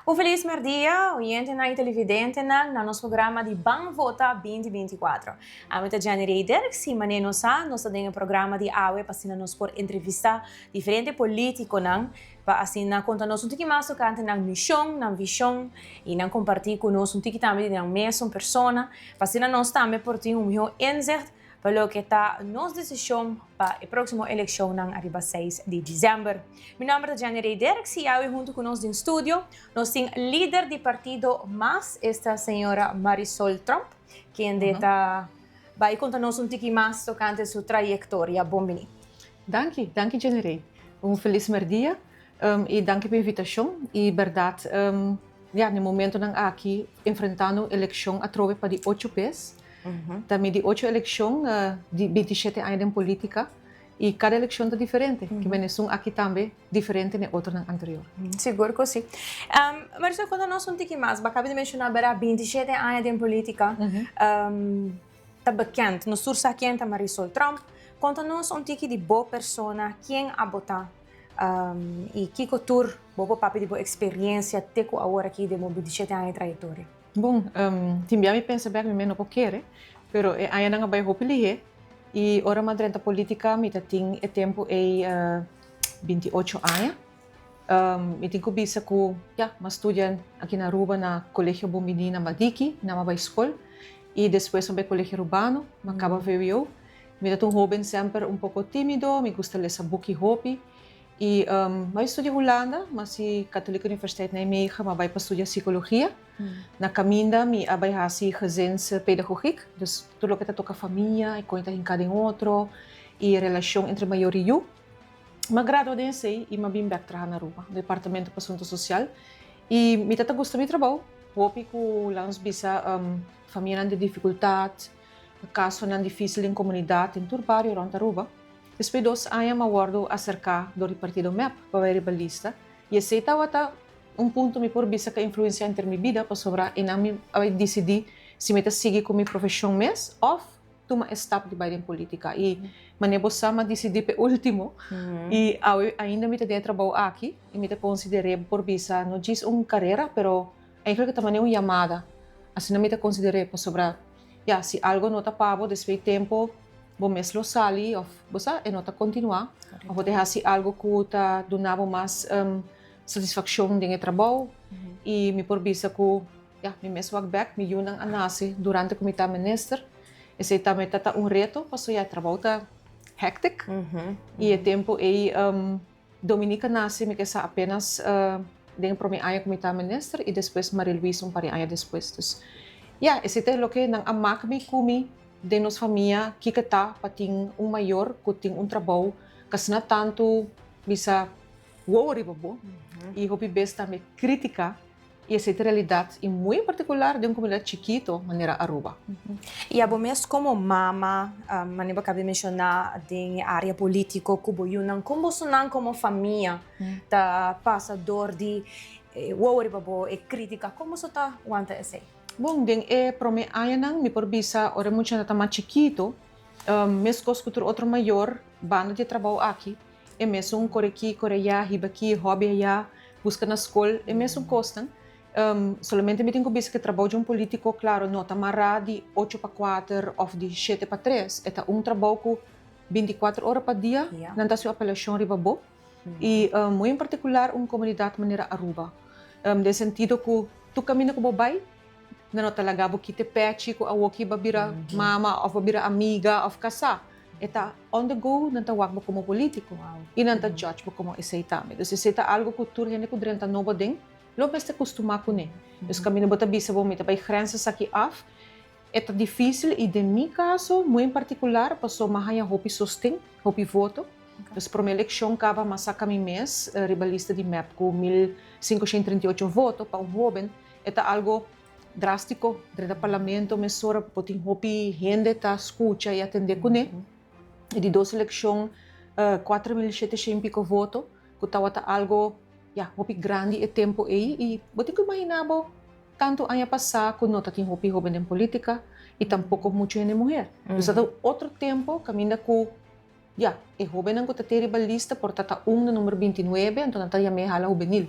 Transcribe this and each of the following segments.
Un felis merdia, oyentenan y televidentenan na nos programa di Ban Vota 2024. Ami ta Jenny Rey Dirks y mane nos sa, nos ta den e programa di awe pa asina nos por entrevista diferente politiconan pa asina conta nos un tiki mas tocante nan mision, nan vision y nan comparti cu nos un tiki tambe di nan mesun persona pa asina nos tambe por tin un miho inzicht pa loke ta nos desishon pa e próksimo elekshonnan ariba 6 di dezèmber. Mi nòmber ta Jenny Rey Dirks i awe huntu ku nos den studio nos tin lider di partido mas, esta señora Marisol Tromp, kende ta bai konta nos un tiki mas tokante su trayektoria. Bon bini. Danki, danki Jenny Rey. Un felis merdia i danki pa e invitashon. I bèrdat, ya, na e momentonan aki enfrentando un elekshon atrobe pa di ocho bes. Ta mi di ocho elekshon di 27 aña den politica y cada elekshon ta diferente. Ke men esun aki tambe diferente na e otronan anterior. Sigur ku si. Marisol, konta nos un tiki mas. Bo a kaba di menshoná bera 27 aña den politica. Ta bekend. Nos tur sa ken ta Marisol Tromp. Konta nos un tiki di bo persona, ken abo ta y kiko tur bo por papia di bo eksperensia te ku awor aki den bo 27 aña di trayektoria. Bon, tin bia mi pensa bek mi mes no por kere, pero e añanan a bai hopi lihé i ora mi a drenta politica mi ta tin e tempu ei 28 aña. Mi tin ku bisa ku ya, mi a studia aki na Aruba na Colegio Bon Bini na Madiki, na mi a bai skol i despues mi a bai Colegio Arubano, mi a kaba vwo. Mi ta un hoben semper un poko timido, mi gusta lesa buki hopi. I mi a studia Hulanda, mi a hasi Katholieke Universiteit Nijmegen, mi a bai pa studia psikologia. Na kaminda mi a bai hasi gezinspedagogiek, dus tur loke ta toka famia i kon e ta hinká den otro i relashon entre mayor i yu. Mi a gradua den esei i mi a bin bèk traha na Aruba, Departamento pa Asunto Sosial. I mi ta ta gusta mi trabou, hopi ku laga nos bisa famianan den difikultat, kasonan difísil den komunidat, den tur bario rònt Aruba. Despues 2 aña mi a wòrdu aserká dor di partido mep pa bai riba lista i esei tabata un punto mi por bisa ku a influensiá henter mi bida pasobra einan mi a bai disidí si mi ta sigui ku mi profeshon mes òf tuma e stap di bai den polítika. I manera bo sa mi a disidí pa e último i awe ainda mi ta den e trabou aki i mi ta konsider'é bo por bisa no djis un karera pero eigentlik ta manera un yamada asina mi ta konsider'é pasobra ya si algo no ta pa bo despues di tempu bo mes lo sali of bo sa e no ta continua of bo ta haci algo cu ta duna bo mas satisfaccion den e trabou y mi por bisa cu ya mi mes wak bek mi yunan a nace durante cu mi ta minister esey tambe ta ta un reto pasobra ya e trabou ta hectic y e tempo ey Dominique a nace mi ke sa apenas den e prome aña cu mi ta minister y despues Marie Louise un par di aña despues. Dus ya, esey ta loke nan a mak mi cu mi den nos famia kiko ta pa tin un mayor cu tin un trabou c'asina tanto bisa wowo riba bo y hopi bes tambe critica. I esei ta realidat i muy en partikular den un komunidat chikito manera Aruba. I abo mes komo mama, manera bo kaba di menshoná den e área polítiko ku bo yunan, kon bosonan komo famia ta pasa dor di e wowo riba bo, e krítika, kon boso ta wanta esei? Bon, den e promé añanan mi por bisa ora e muchanan ta mas chikito, meskos ku tur otro mayor banda di e trabou aki, E mesun kore aki, kore ayá, hiba aki, hòbi ayá, buska na skol, e mesun kosnan. Solamente mi tin ku bisa ku e trabou di un polítiko, klaro, no ta mará di ocho pa kuater òf di shete pa tres. E ta un trabou ku 24 ora pa dia nan ta hasi un apelashon riba bo. I muy en partikular un komunidat manera Aruba. Den sentido ku tur kaminda ku bo bai, nan no ta laga bo kita e pèchi ku awoki bo a bira mama òf bo a bira amiga òf kasá. E ta on the go, nan ta wak bo komo polítiko i nan ta judge bo komo esei tambe. Dus esei ta algu ku tur hende ku drenta nobo den lo mester kustumá kuné. Dus kaminda bo ta bisa bo mi ta bai grens esaki af, e ta difísil i den mi kaso muy en partikular pasobra mi a haña hopi sosten, hopi voto. Dus promé elekshon kaba mi a saka mi mes riba lista di mep ku 1538 voto pa un hóben e ta algu Drástiko, drenta parlamento mesora bo tin hopi hende ta skucha i atendé kuné. E di dos elekshon 4700 piko voto ku tabata algo ya hopi grandi e tempu ei i bo tin ku imaginá bo tantu aña pasá ku no ta tin hopi hóben den polítika i tampoko muchu hende muher. Dus ta un otro tempu kaminda ku ya e hóbennan ku ta tin riba lista por ta ta un na number 29 anto nan ta yam'é hala hubenil.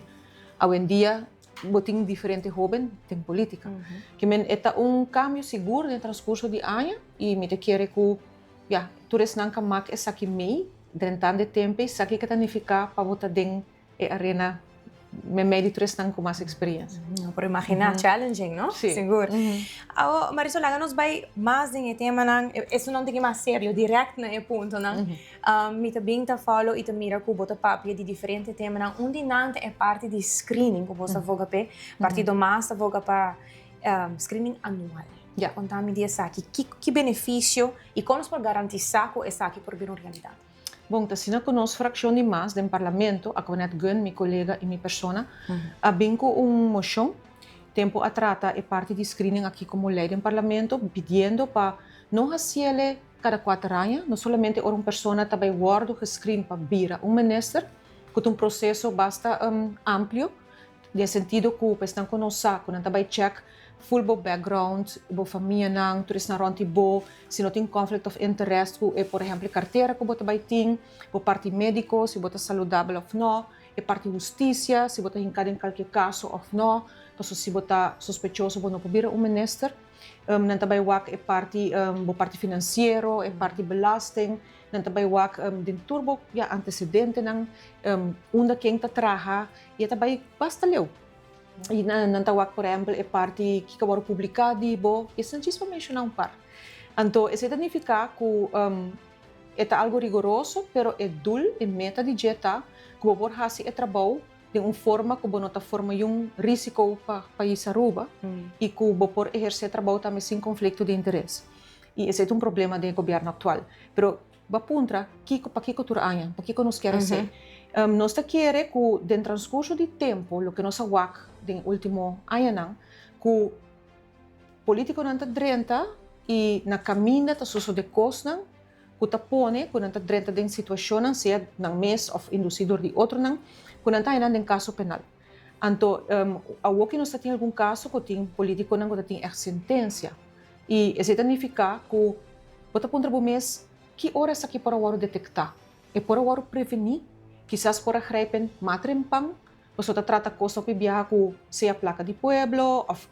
Awendia. Bo tin diferente hoben den politica. Ke men e ta un cambio sigur den transcurso di aña y mi ta kere cu ya, tur esnan ka mak esaki mei drentando e tempo ei sa kiko ta nifica pa bo ta den e arena meimei di tur esnan ku mas eksperiencia. No por imaginá, challenging, no? Sí. Sigur. Awo, Marisol, laga nos bai mas den e temanan, esunnan tin ki mas serio, direct na e puntonan. Mi ta bin ta follow i ta mira ku bo ta papia di diferente temanan. Un di nan ta e parti di screening ku bo ta voga p'e. Partido mas ta voga pa screening anual. Ja. Konta mi di esaki. Ki benefisio i kon nos por garantisá ku esaki por bira un realidat? Bon, ta asina ku nos frakshon di mas den Parlamento, Aquanette Gunn, mi kolega i mi persona, a bin ku un moshon. Tempu a trata e parti di screening aki komo lei den Parlamento, pidiendo pa no hasiele kada kuater aña, no solamente ora un persona ta bai wòrdu gescreen pa bira un minister, ku ta un proseso basta amplio, den sentido ku pa esnan ku no sa ku nan ta bai chèk full bo background, bo famianan, tur esnan rònt di bo, si no tin conflict of interest ku e por ehèmpel e kartera ku bo ta bai tin, bo parti médiko, si bo ta saludabel òf nò, e parti hustisia, si bo ta hinká den kalke kaso òf nò, pasobra si bo ta sospechoso bo no por bira un minister. Nan ta bai wak e parti bo parti finansiero, e parti belasting, nan ta bai wak den tur bo ya antecedentenan, unda ken ta traha i e ta bai basta leu. I nan ta wak por ehempel e parti kiko a wòrdu publiká di bo, esnan djis pa menshoná un par. Anto esei ta nifiká ku e ta algu rigoroso pero e dul, e meta di dje ta ku bo por hasi e trabou den un forma ku bo no ta forma yun risiko pa pais Aruba i ku bo por ehersé trabou tambe sin konflikto di interes. I esei ta un problema den e gobièrnu aktual. Pero bo a puntra kiko, pakiko tur aña, pakiko nos kier esei? Nos ta kere ku den transkurso di tempu loke nos a wak den e último añanan ku politikonan ta drenta i na kaminda ta sosodé kosnan ku ta pone ku nan ta drenta den situashonnan, sea nan mes òf indusí dor di otronan, ku nan ta haña nan den kaso penal. Anto, awoki nos ta tin algun kaso ku tin polítikonan ku ta tin ègt sentensia. I esei ta nifiká ku bo ta puntra bo mes, ki ora esaki por a wòrdu detektá? E por a wòrdu prevení? Kisas por a grijpen matrempan, pasobra ta trata kos hopi biaha ku sea plaka di pueblo òf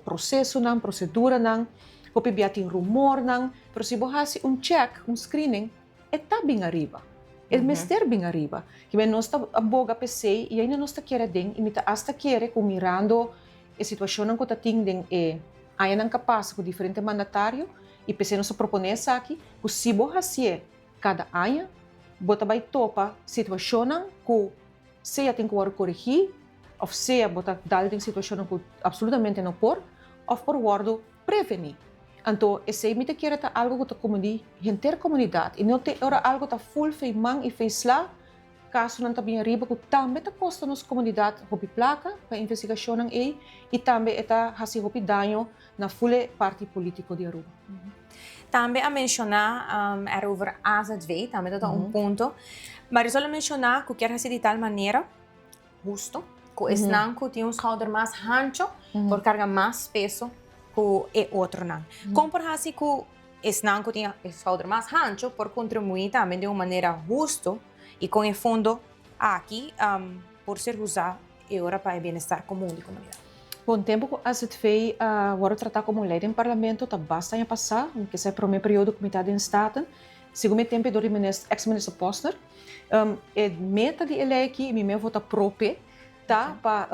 prosesonan, proseduranan, hopi bia tin rumornan, pero si bo hasi un check, un screening, e ta bin ariba. E mester bin ariba. Kiben nos ta boga p'esei i ainda nos ta kere aden i mi ta asta kere ku mirando e situashonnan ku ta tin den e añanan ka pasa ku diferente mandatario i p'esei nos ta proponé esaki ku si bo hasié kada aña bo ta bai topa situashonnan ku sea tin ku wòrdu korigí òf sea bo ta dal den situashonnan ku apsolutamente no por òf por wòrdu prevení. Anto esei mi ta kere ta algu ku ta komuni henter komunidat i no te ora algu ta ful fei man i fei sla, kasonan ta bin ariba ku tambe ta kosta nos komunidat hopi plaka pa e investigashonnan ei i tambe e ta hasi hopi daño na ful e parti polítiko di Aruba. Tambe a menshoná erover AZV, tambe ta ta un punto. Marisol a menshoná ku kier hasi di tal manera husto ku esnan ku tin un schouder mas hancho por karga mas peso ku e otronan. Kon por hasi ku esnan ku tin e schouder mas hancho por kontribuí tambe den un manera husto i kon e fondo aki por ser usá e ora pa e bienestar komun di komunidat? Bon, tempu ku AZV a wòrdu tratá komo lei den parlamento ta basta aña pasá, mi ke sa e promé periodo ku mi ta den Staten. Segun mi tempu e dor di minister, eks minister Posner. E meta di e lei aki, i mi mes vota pro p'e, ta pa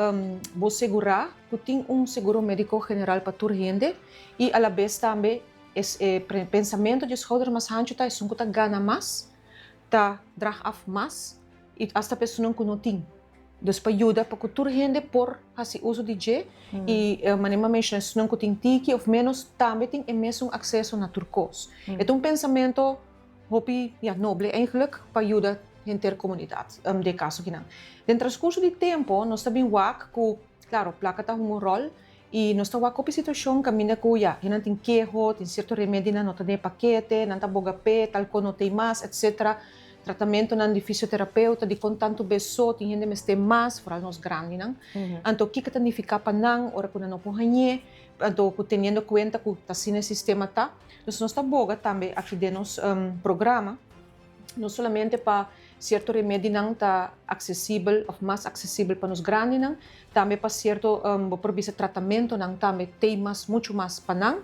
bo segurá ku tin un seguro médiko general pa tur hende i alabes tambe e pensamentu di e schouder mas hanchu ta esun ku ta gana mas ta drag af mas i asta pa esunnan ku no tin. Dus pa yuda pa ku tur hende por hasi uso di dje i manera mi a menshoná esunnan ku tin tiki òf ménos tambe tin e mesun akseso na tur kos. E ta un pensamentu hopi, ya, noble eigenlijk pa yuda henter komunidat den e kaso kinan. Den transkurso di tempu nos ta bin wak ku, klaro, plaka ta hunga un ròl i nos ta wak hopi situashon kaminda ku, ya, hendenan tin keho, tin sierto remedinan no ta den e pakete, nan ta boga p'e, tal kos no t'ei mas, etsetera. Tratamentonan di fisioterapeuta, dikon tantu bes so, tin hende mester mas, foral nos grandinan. Anto kiko ta nifiká pa nan ora ku nan no por hañ'é? Anto ku teniendo kuenta ku ta asina e sistema ta. Dus nos ta boga tambe aki den nos programa, no solamente pa. sierto remedinan ta aksesibel òf mas aksesibel pa nos grandinan, tambe pa sierto bo por bisa tratamentonan tambe tei mas muchu mas pa nan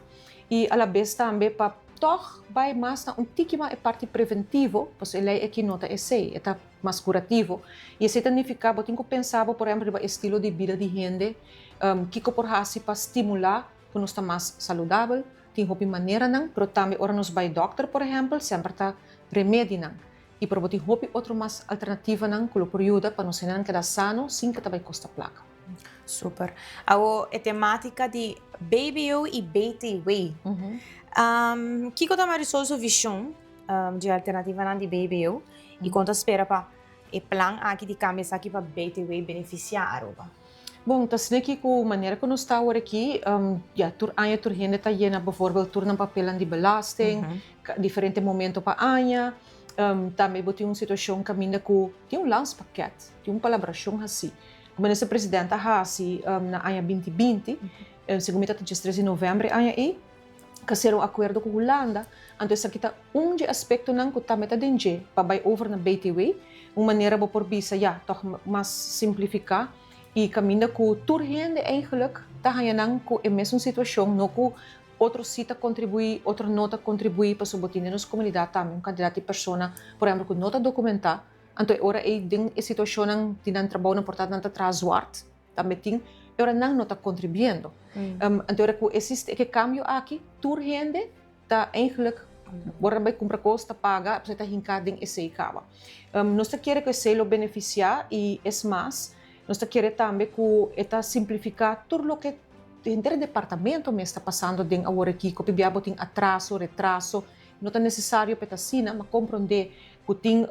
i alabes tambe pa tòg bai mas na un tiki mas e parti preventivo, pasobra e lei aki no ta esei, e ta mas kurativo i esei ta nifiká bo tin ku pensa bo por ehèmpel riba estilo di bida di hende, kiko por hasi pa stimulá ku nos ta mas saludabel. Tin hopi maneranan, pero tambe ora nos bai dòkter, por ehèmpel, semper ta remedinan. I por bo tin hopi otro mas alternativanan ku lo por yuda pa nos hendenan keda sano sin ke ta bai kosta plaka. Super. Awo e tematica di BBO y BTW. Kico ta Marisol su vision dje alternativanan di BBO y con ta spera pa e plan aki di cambia esaki pa BTW beneficia Aruba? Bon, ta asina ki ku manera ku nos ta awor aki, ya tur aña tur hende ta yena bijvoorbeeld tur nan papelnan di belasting, diferente momento pa aña. Tambe bo tin un situashon kaminda ku tin un landspakket, tin un palabrashon hasi. Ku minister president a hasi na aña 2020, segun mi ta ta 13 di novèmber e aña ei, ka sera un akuerdo ku Hulanda, anto esaki ta un dje aspektonan ku tambe ta den dje pa bai over na BTW, un manera bo por bisa ya tòg mas simplifiká i kaminda ku tur hende eigenlik ta haña nan ku e mesun situashon, no ku otro si ta kontribuí, otro no ta kontribuí, pasobra bo tin den nos komunidat tambe un kantidat di persona por ehèmpel ku no ta dokumentá, anto e ora ei den e situashonnan di nan trabounan por ta nan ta traha zwart. Tambe tin e ora nan no ta kontribuiendo. Anto ora ku e siste e kambio aki, tur hende ta eigenlijk ora nan bai kumpra kos ta paga, pasobra ta hinká den esei kaba. Nos ta kere ku esei lo benefisiá i es mas, nos ta kere tambe ku e ta simplifiká tur loke henter e departamento mes ta pasando den awor aki, ku pibia bo tin atraso, retraso, no ta nesesario pa e ta asina, ma komprondé ku tin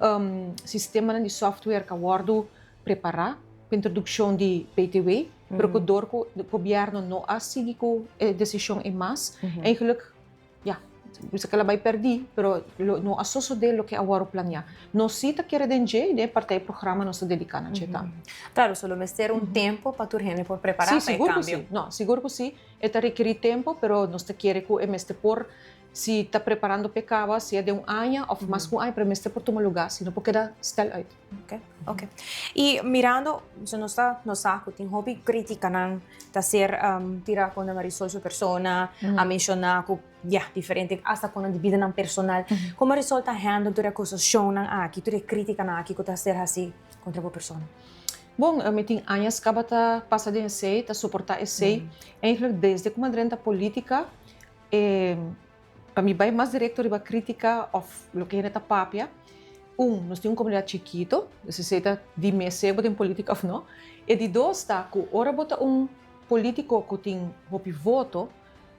sistemanan di software ku a wòrdu prepará pa introdukshon di BTW, pero ku dor ku gobièrnu no a sigui ku e desishon ei mas, eigenlijk ya, bisa ku el a bai pèrdí, pero lo no a sosodé loke a wòrdu planiá. Nos sí ta kere den dje i den e parti e programa nos ta dediká na dje tambe. Klaro, so lo mester un tempu pa tur hende por prepará pa e kambio. Sí, sigur ku sí. No, sigur ku sí. E ta rekerí tempu, pero nos ta kere ku e mester por Si ta preparando p'e caba, sea den un aña of mas cu un aña, pero mester por tuma lugar, si no por keda stel uit. Ok, ok. Y mirando, so nos ta, nos sa cu tin hopi criticanan ta ser tira contra Marisol su persona, a menciona cu, ya, diferente, hasta con nan di bidanan personal. Con Marisol ta handle tur e acusacionnan aki, tur e criticanan aki cu ta ser haci contra bo persona? Bon, mi tin añas caba ta pasa den esey, ta soporta esey. Eigenlijk desde cu mi a drenta politica, E pa mi bai mas directo riba critica of loke hende ta papia, un, nos tin un comunidad chikito, dus esey ta di mes sea bo den politica of no. E di dos ta cu ora bo ta un politico cu tin hopi voto,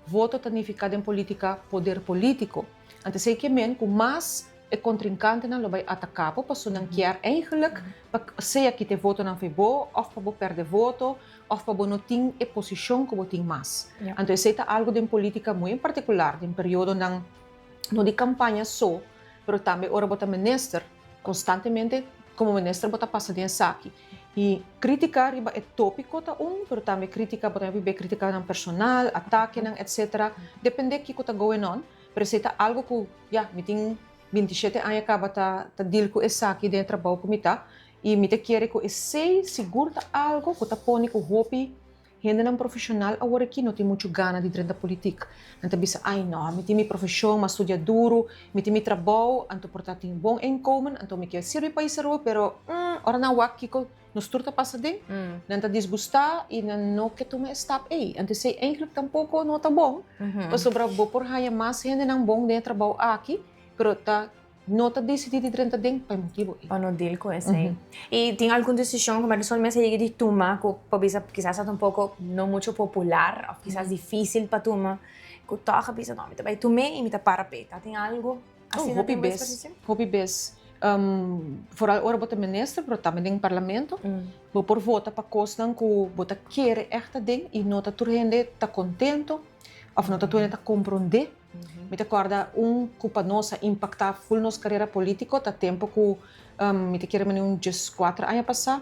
voto ta nifica den politica poder politico. Anto esey ke men cu mas E kontrinkantenan lo bai ataká bo pasobra nan kier eigenlijk pa sea kita e votonan for bo òf pa bo pèrdè voto òf pa bo no tin e posishon ku bo tin mas. Anto esei ta algu den polítika muy en partikular den periodonan no di kampaña so pero tambe ora bo ta minister konstantemente komo minister bo ta pasa den esaki. I krítika riba e tópiko ta un pero tambe krítika bo ta biba e krítikanan personal, atakenan etcetera depende kiko ta going on pero esei ta algu ku Ya, mi tin 27 aña kaba ta ta deal ku esaki den e trabou ku mi ta i mi ta kere ku esei sigur ta algu ku ta pone ku hopi hendenan profeshonal awor aki no tin muchu gana di drenta politik. Nan ta bisa, ai no, mi tin mi profeshon, mi a studia duru, mi tin mi trabou, anto por ta tin bon inkomen, anto mi ke sirbi pais Aruba, pero ora nan wak kiko Nos tur ta pasa den, nan ta disgustá i nan no ke tuma e stap ei. Anto esei eigenlijk tampoko no ta bon, pasobra bo por haña mas hendenan bon den e trabou aki, pero ta no ta disidí di drenta den pa e motibu ei. Pa no deal ku esei. I tin algun desishon ku Marisol mes a yega di tuma ku por bisa kisas ta un poko no mucho popular òf kisas difísil pa tuma, ku tòg a bisa no mi ta bai tum'é i mi ta para p'e. Ta tin algu? Oh, hopi bes, hopi bes. Vooral ora bo ta minister, pero tambe den parlamento, bo por vota pa kosnan ku bo ta kere ègt ta den i no ta tur hende ta kontento òf no ta tur hende ta komprondé. Mi ta kòrda un ku pa nos a impaktá ful nos karera polítiko ta tempu ku mi ta kere mane un dieskuater aña pasá,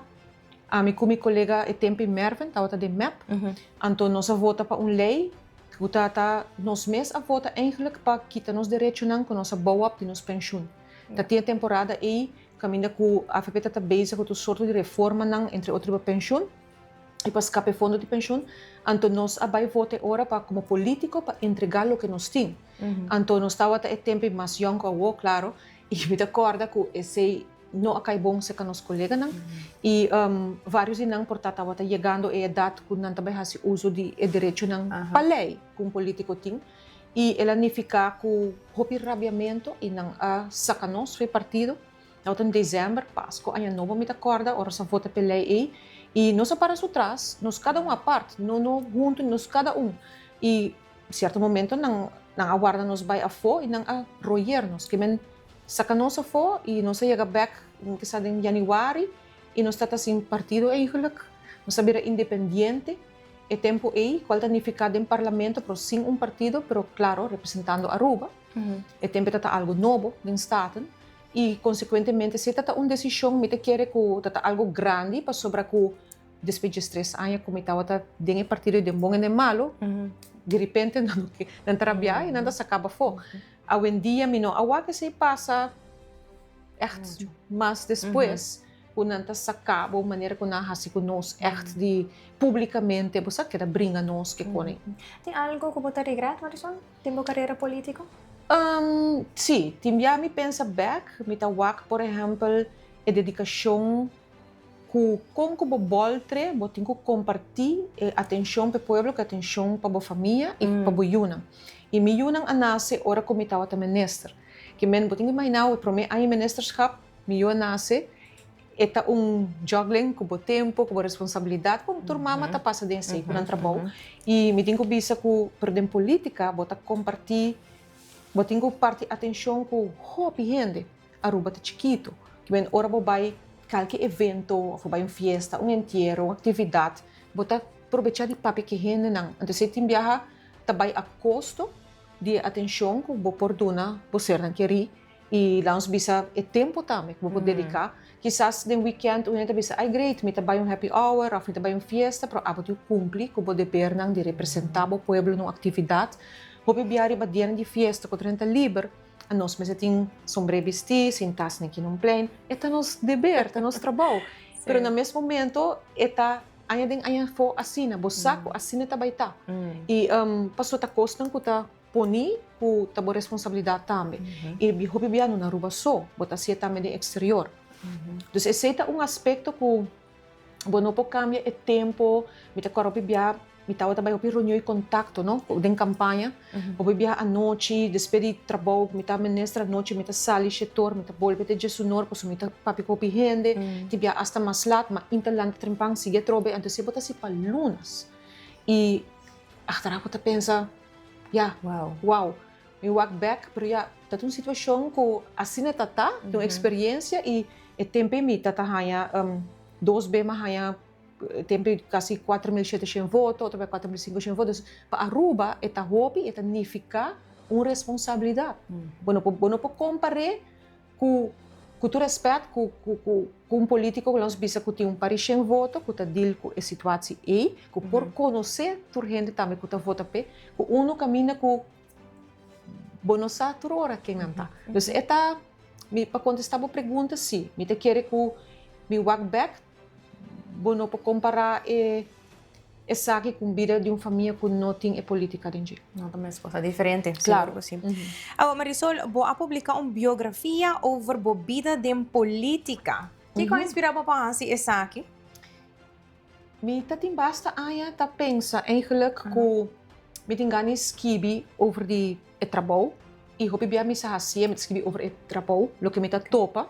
ami ku mi kolega e tempu Mervin tabata den mep, anto nos a vota pa un lei Ku ta ta nos mes a vota eigenlijk pa kita nos derechonan ku nos a bou op di nos penshun. Ta tin e temporada ei kaminda ku AFP ta ta bezig ku tur sorto di reformanan, entre otro riba penshun i pa skapa e fondo di penshun. Anto nos a bai vota e ora pa komo polítiko pa entregá loke nos tin. Anto nos tabata e tempu ei mas yòn ku awor, klaro, i mi ta kòrda ku esei no a kai bon serka nos koleganan i vários di nan por ta tabata yegando e edat ku nan ta bai hasi uso di e derechonan pa lei ku un polítiko tin. I el a nifiká ku hopi rabiamentu i nan a saka nos for e partido. Tabata den desèmber, Pasko, Aña Nobo mi ta kòrda, ora nos a vota p'e lei ei. I nos a para su tras, nos kada un apart, no no huntu, nos kada un. I sierto momento nan nan a warda nos bai afó i nan a royer nos, ke men saka nos afó i nos a yega bèk kisa den yanüari i nos tabata sin partido eigenlijk. Nos a bira independiente. E tempu ei, cual ta nifica den Parlamento pero sin un partido, pero claro representando Aruba. E tempu ta ta algo nobo den Staten y consecuentemente si ta ta un decision mi ta kere cu ta ta algo grandi pasobra cu despues 13 aña cu mi tabata den e partido y den bon y den malo, di repente nan nan ta rabia y nan ta saca bo afo. Awendia mi no a wak esey pasa echt mas despues. Ku nan ta saka bo manera ku nan a hasi ku nos ègt di públikamente bo sa keda bringa nos ke kone. Tin algu ku bo ta regret, Marisol, den bo karera polítiko? Sí, tin bia mi pensa bèk, mi ta wak por ehèmpel e dedikashon ku kon ku bo bòltre bo tin ku kompartí e atenshon pa e pueblo ku e atenshon pa bo famia i pa bo yunan. I mi yunan a nase ora ku mi tabata minister. Ke men bo tin ku imaginá bo e promé aña ministerschap Mi yu a nase, e ta un juggling ku bo tempu, ku bo responsabilidat, ku tur mama ta pasa den esei ku nan trabou. I mi tin ku bisa ku pero den politika bo ta kompartí, bo tin ku parti atenshon ku hopi hende. Aruba ta chikitu. Kimen ora bo bai kalke evento òf bo bai un fiesta, un entiero, un aktividat, bo ta probechá di papia ku e hendenan. Anto esei tin biaha ta bai a kosto di e atenshon ku bo por duna bo sernan kerí. I laat ons bisa e tempo tambe ku bo por dediká. Kisas den weekend un hende ta bisa, ai great, mi ta bai un happy hour òf mi ta bai un fiesta, pero abo tin ku kumpli ku bo debernan di representá bo pueblo na un aktividat. Hopi bia riba dianan di fiesta ku otro hende ta liber, anos mester tin sombré bistí, sintá sneki na un plein. E ta nos deber, ta nos trabou. Pero na mes momento e ta aña den aña afó asina, bo sa ku asina ta bai ta. I pasobra ta kosnan ku ta. Poni ku ta bo responsabilidat tambe. I hopi bia no na Aruba so, bo ta hasié tambe den eksterior. Dus esei ta un aspekto ku bo no por kambia e tempo. Mi ta kòrda hopi bia mi tabata bai hopi reunion i kontakto no den kampaña. Hopi bia anochi despues di trabou mi ta minister anochi mi ta sali shetor mi ta bolbe te djesunor pasobra mi ta papia ku hopi hende. Tin bia asta mas lat ma inta lanta trempan sigui atrobe. Anto esei bo ta hasi pa lunas. I achteraf bo ta pensa. Ya, Wow. wow. Mi wak bek, pero ya, ta un situacion cu asina ta ta, ta un experiencia y e tempo ey mi ta ta haña dos be mi a haña tempo ey casi 4700 voto, otro be 4500 voto. Dus pa Aruba e ta hopi, e ta nifica un responsabilidad. Bo no por, bo no por compare Ku ku tur rèspèt ku ku ku ku un polítiko ku nos bisa ku tin un par di shen voto ku ta deal ku e situatsi ei, ku por konosé tur hende tambe ku ta vota p'e, ku unu kaminda ku bo no sa tur ora ken nan ta. Dus e ta, mi pa kontestá bo pregunta, sí, mi ta kere ku mi wak bèk Bo no por kompará e esaki ku un bida di un famia ku no tin e polítika den dje. No ta mes cosa, diferente, Claro. sigur ku si. Awor, Marisol, bo a publiká un biografia over bo bida den polítika. Kiko a inspirá bo pa hasi esaki? Mi ta tin basta aña ta pensa eigenlijk ku mi tin gana di skibi over di e trabou i hopi bia mi sa hasié, mi ta skibi over e trabou, loke mi ta topa.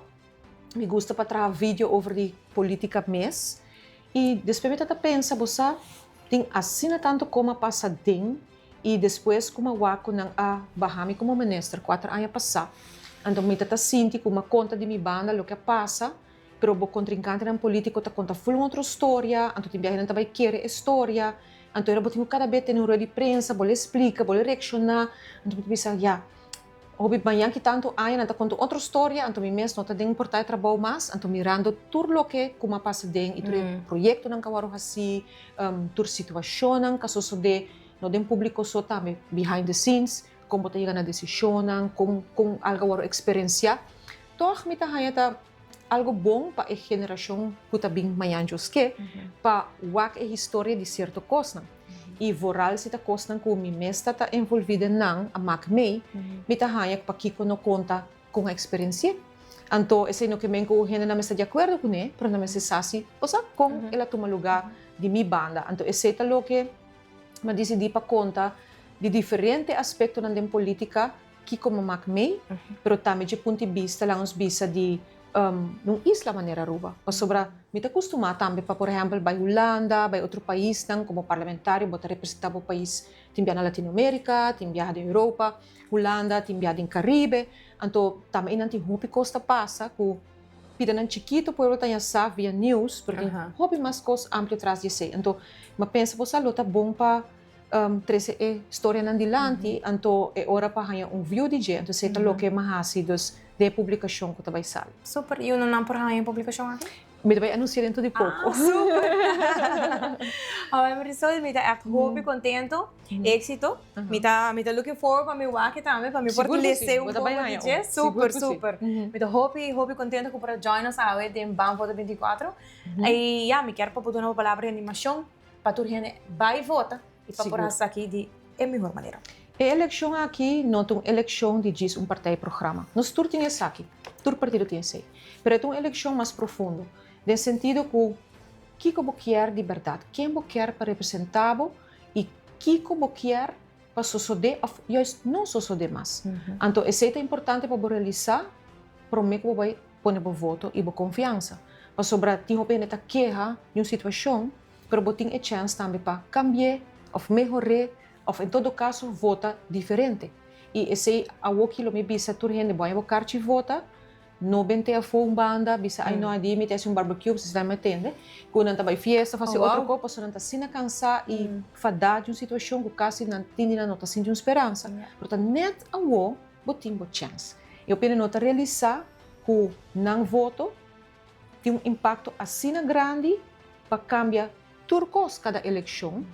Mi gusta pa traha video over di politica mes y despues mi ta ta pensa bo sa tin asina tanto como a pasa den y despues cu mi a wak cu nan a baha mi como minister cuater aña pasa anto mi ta ta sinti cu mi a conta di mi banda loke a pasa pero bo contrincantenan politico ta conta ful un otro storia anto tin biahe nan ta bay kere e storia anto era bo tin cu cada bes tene un rueda di prensa bo lo explica bo lo reacciona anto mi ta bisa ya. Hopi mañan ki tantu aña nan ta konta un otro storia, anto mi mes no ta den porta e trabou mas, anto mirando tur loke ku m'a pasa den i tur e proyektonan ku a wòrdu hasí, tur situashonnan ku a sosodé, no den públiko so, tambe behind the scenes, kon bo ta yega na desishonnan, kon kon algu a wòrdu eksperensiá. Tòg mi ta haña ta. algo bon pa e generashon ku ta bin mañan djoske pa wak e historia di sierto kosnan. I vooral si ta kosnan ku mi mes ta ta envolví den nan, a mak mei, mi ta haña ku pakiko no konta kon a eksperensi'é. Anto esei no ke men ku hendenan mester di akuerdo kuné, pero nan mester sa si, bo sa, kon el a tuma lugá di mi banda. Anto esei ta loke mi a disidí pa konta di diferente aspektonan den polítika kiko mi a mak mei, pero tambe dje punto di bista laga nos bisa di un isla manera Aruba. Pasobra mi ta kustumá tambe pa por ehèmpel bai Hulanda, bai otro paisnan komo parlamentario bo ta representá bo pais tin biaha na Latinoamérika, tin biaha den Europa, Hulanda, tin biaha den Karibe. Anto tambe einan tin hopi kos ta pasa ku pidanan chikito pueblo ta haña sa via news, pero tin hopi mas kos amplio tras di esei. Anto mi a pensa bo sa lo ta bon pa trese e storianan dilanti, anto e ora pa haña un view di dje, anto esei ta loke mi a hasi dus den e publikashon ku ta bai sali. Super, i unda nan por haña e publikashon aki? Mi ta bai anunsia dentro di poko. Ah, super! Awor Marisol, mi ta ègt hopi kontento, éksito. Mi ta mi ta looking forward pa mi wak tambe, pa mi por lese un poko di dje. Super, super. Mi ta hopi, hopi kontento ku por a join nos awe den Ban Vota 24. I ya, mi kier pa bo duna bo palabra di animashon. Pa tur hende bai vota y pa por haci esaki di e mihor manera. E eleccion aki no ta un eleccion di djis un partij programa. Nos tur tin esaki, tur partido tin esey. Pero e ta un eleccion mas profundo, den sentido cu kico bo kier di berdad, ken bo kier pa representa bo y kico bo kier pa sosode of juist no sosode mas. Anto esey ta importante pa bo realisa prome cu bo bay pone bo voto i bo konfiansa. Pasobra tin hopi hende ta keha di un situashon, pero bo tin e chèns tambe pa kambi'é òf mehor'é òf en todo kaso vota diferente. I esei awoki lo mi bisa tur hende, bo haña bo karchi vota, no bent'é afó un banda, bisa ai no adi mi ta hasi un barbecue, pasobra esei mi a tende ku nan ta bai fiesta òf hasi otro kos, pasobra nan ta asina kansá i fadá di un situashon ku kasi nan tin di nan no ta sinti un speransa. Pero ta nèt awo bo tin bo chèns. E hopi hende no ta realisá ku nan voto tin un impakto asina grandi pa kambia tur kos kada elekshon.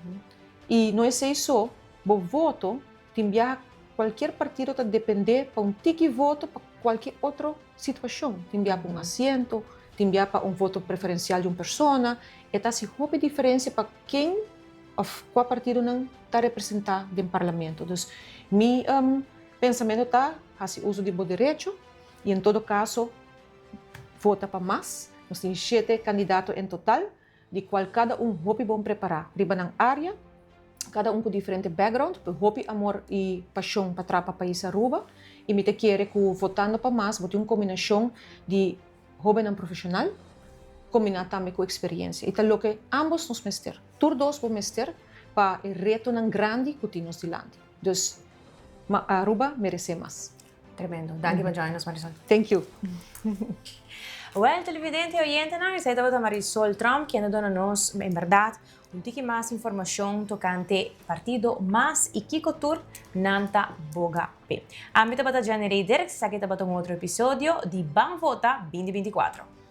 I no esei so, bo voto tin biaha kualkier partido ta dependé pa un tiki voto pa kualkier otro situashon. Tin biaha pa un asiento, tin biaha pa un voto preferensial di un persona. E ta hasi hopi diferensia pa ken òf kua partidonan ta representá den parlamento. Dus mi Pensamentu ta hasi uso di bo derecho i en todo kaso vota pa mas. Nos tin shete kandidato en total, di kual kada un hopi bon prepará riba nan área, kada un ku diferente background, pero hopi amor i pashon pa traha pa pais Aruba. I mi ta kere ku votando pa mas bo tin un kombinashon di hóbennan profeshonal kombiná tambe ku eksperiencia. I ta loke ámbos nos mester. Tur dos bo mester pa e retonan grandi ku tin nos dilanti. Dus ma Aruba merece mas. Tremendo. Danki pa join nos Marisol. Thank you. Well televidente y oyentenan esei tabata Marisol Tromp kende duna nos en berdad un tiki mas informacion tocante partido mas y kico tur nan ta boga pe. Ami tabata Jenny Rey Dirks esaki tabata un otro episodio di Ban Vota 2024.